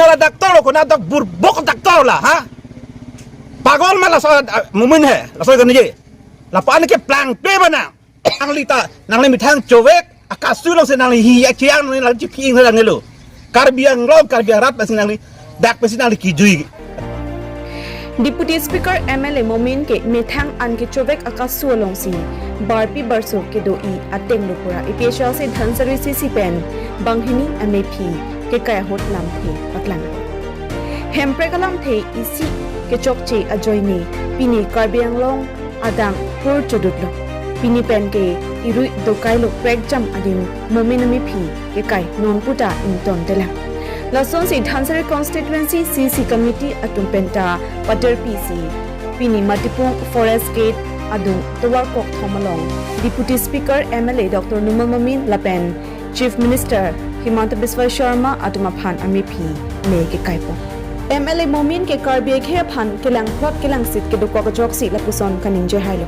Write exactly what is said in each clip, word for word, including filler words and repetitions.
La doctor lo, konat dak burbok doctor la, ha? Pagol ma laso, ah, mumin he, laso kan ye. Lapu-an ke plangple bana. Nangli ta, nangli methang chovek akasu alongsi nangli hi achiang nangli la chipi ing nangli lo. Karbi Anglong, Karbi arat pensi nangli, dak pensi nangli kijui. Deputy Speaker M L A Momin ke methang an kechovek akasu alongsi barpi barso kedo-i ateng lo pura A P H L C Dhansiri C C pen banghini amephi kekai ahut lamthe paklang. Hemprek alamthe isi kechokche ajoine pini Karbi Anglong adang pur chodutlo. Pini pen ke irui dokai lo prekjam adim Momin amephi kekai nonputa ingtontelang. Lasonsi Dhansiri Constituency C C Committee atum penta paderpi si pini Matipung Forest Gate adung tovarkok thom along Deputy Speaker M L A Doctor Numal Momin lapen Chief Minister Himanta Biswa Sarma atum aphan amephi me kekaipo. M L A Momin ke Karbi akhei aphan kelangplot kelangsit kedokok ajoksi lapuson kaningje hailo.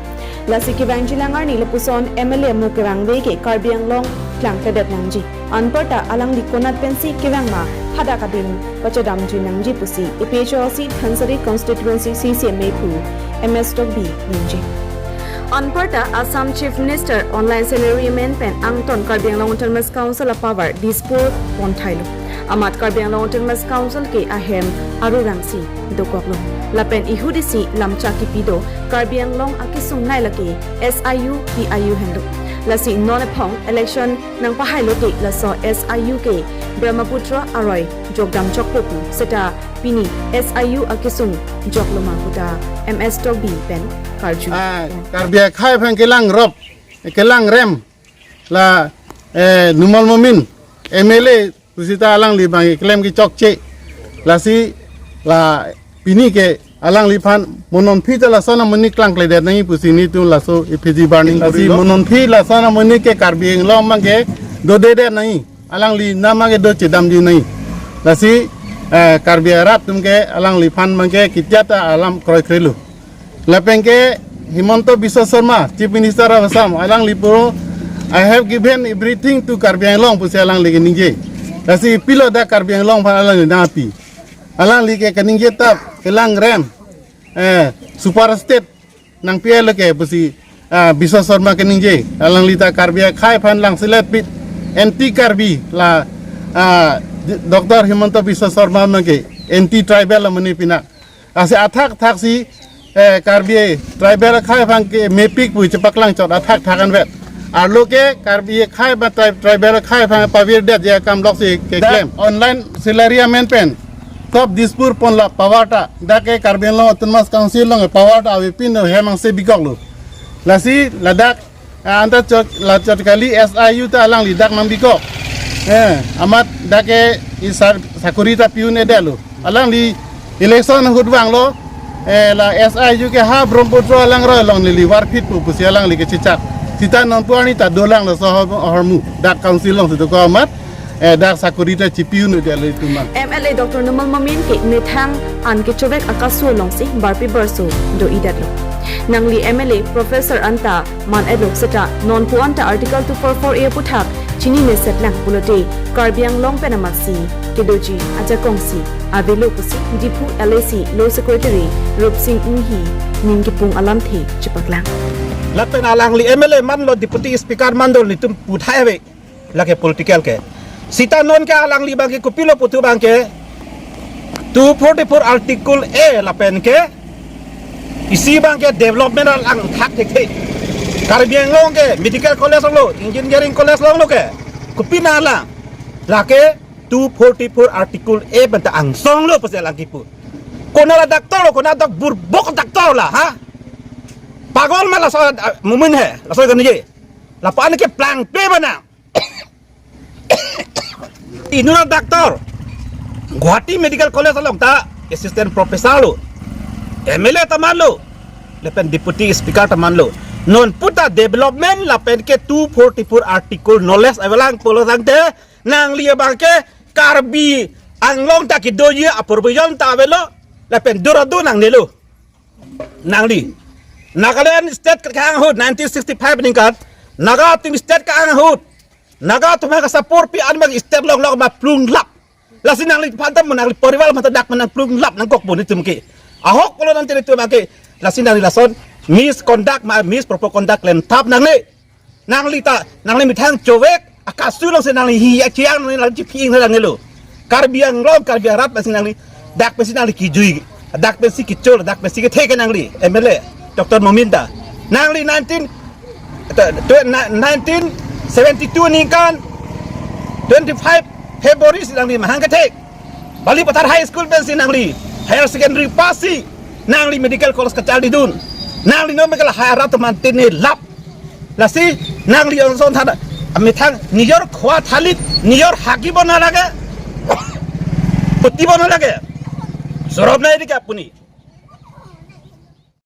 Lasi kevangjilang arni lapuson M L A amo kevangve ke Karbi Anglong klangkledet nangji. Anparta alangli konat pensi kevang ma hadak adim pachedamji nangji pusi A P H L C Dhansiri Constituency C C amephu M S Tokbi ningje. Anparta Assam Chief Minister online salary amen pen angton Karbi Anglong Autonomous Council apower Dispur ponthailo. Amat Karbi Anglong Autonomous Council ke ahem arurangsi dokoklo. Lapen ihudisi lamchak kipi do Karbi Anglong akesung nai lake S I U P I U henlo. Lasi non ephong election nangpahailo te laso S I U ke Brahmaputra aroi jokdam jokpo pu seta pini S I U akesung joklo ma puta M S Tokbi pen karju. Ah, Karbi akhei aphan kelangrop, kelangrem la, eh, Numal Momin M L A pusita alangli bang keklem kechokche. Lasi la pini ke alangliphan mo nonphi ta lason amonit klangkledet nangji pusi nelitum laso effigy burning lasi mo nonphi lason amonit ke Karbi Anglong bang ke dodedet nangji. Alangli nama ke do chedamji nangji. Lasi, eh, Karbi arat atum ke alangliphan bang ke kitia ta alam kroikrelo. Lapen ke Himanta Biswa Sarma, Chief Minister of Assam, alangli puro, "I have given everything to Karbi Anglong," pusi alangli keningje. Lasi pilo dak Karbi Anglong aphan alangli nangpi. Alangli ke keningje tap, kelangrem, eh, super state nangpi-et lo ke pusi, ah, Biswa Sarma keningje. Alangli ta Karbi akhei aphan langselet pit anti Karbi la, ah, Doctor Himanta Biswa Sarma bang ke anti tribal amonit pina. Lasi athak thaksi, eh, Karbi tribal akhei aphan ke mepik pu chepaklang chot athak thak anvet. Arlo ke Karbi akhei ba tri-, tribal akhei aphan pavirdet ya kam loksi keklem. Online salary amen pen top Dispur pon la power ta. Dak ke Karbi Anglong Autonomous Council along power ta avepin do hem angse bikoklo. Lasi ladak, ah, anta chot, la chot kali S I U ta alangli dak nangbikok. Eh, amat dak ke isar sakuri ta pi-un-edetlo. Alangli election ahut vanglo, eh, la S I U ke ha Brahmaputra alangroi along neli varphitpo pusi alangli kechechak. Sita nonpu arni ta dolang laso ahor-, ahormu. Dak council alongsi dokok amat, eh, dak sakuri ta chipi-un-edetlo itum an. M L A Doctor Numal Momin ke methang an kechovek akasu alongsi barpi barso do-idetlo. Nangli M L A professor anta man-etlo seta nonpu anta Article two four four A aputhak chininesetlang pulote Karbi Anglong pen amatsi kedoji ajakongsi avelo pusi Diphu L A C Law Secretary Rupsing Enghi ning kipung alamthe chepaklang. Lapen alangli M L A manlo, Deputy Speaker manlo, nelitum puthai ave. Lake political ke. Sita non ke alangli bang ke kopilo putu bang ke two forty-four Article A lapen ke isi bang ke development alang thak thekthe. Karbi Anglong ke medical college lo, engineering college lo, lo ke. Kopi nanglang? Lake two forty-four Article A pen ta angsong lo pusi alang kipu. Konat la doctor lo, konat dak burbok doctor la, ha? Pagol ma laso, ah, mumin he, laso kan ye. Lapu-an ke plangple bana. Inut doctor, Guwahati Medical College along ta assistant professor lo, M L A ta manlo, lapen Deputy Speaker ta manlo. Nonputa development lapen ke two forty-four Article knowledge avelang pulo tangte, nangli abang ke Karbi Anglong ta kedoji a-provision ta avelo, lapen duradu nangnelo. Nangli. Nagaland state kehang ahut nineteen sixty-five ningkan, Naga atum state kehang ahut, Naga atum ha kasapor pi an bang state longlok ma plunglap. Lasi nangli aphan ta mo nangli porival aphan ta dak nangplung lap nangkok boni tum ke. Ahok pulo nang tiri tum ke. Lasi nangli lason misconduct ma misproper conduct klem thap nangne. Nangli ta, nangli methang chovek, akasu nang si nangli hi ya chiang nangli lang chiping nangnelo. Karbi Anglong, Karbi arat pensi nangli, dak pensi nangli kijui, dak pensi kichol, dak pensi kethek nangli, M L A, Doctor Momin ta. Nangli nineteen, to, to, na- nineteen seventy-two ningkan, twenty-five February si nangli mahang kethek. Balipathar High School pensi nangli, higher secondary pass si, nangli medical college kacharlidun. Nangli non mekal higher arat mantin ne lap. Lasi nangli onson thana, amethang nijor khua thalit, nijor haki bona lage, puti bona lage. Sorop nai dikhe apuni.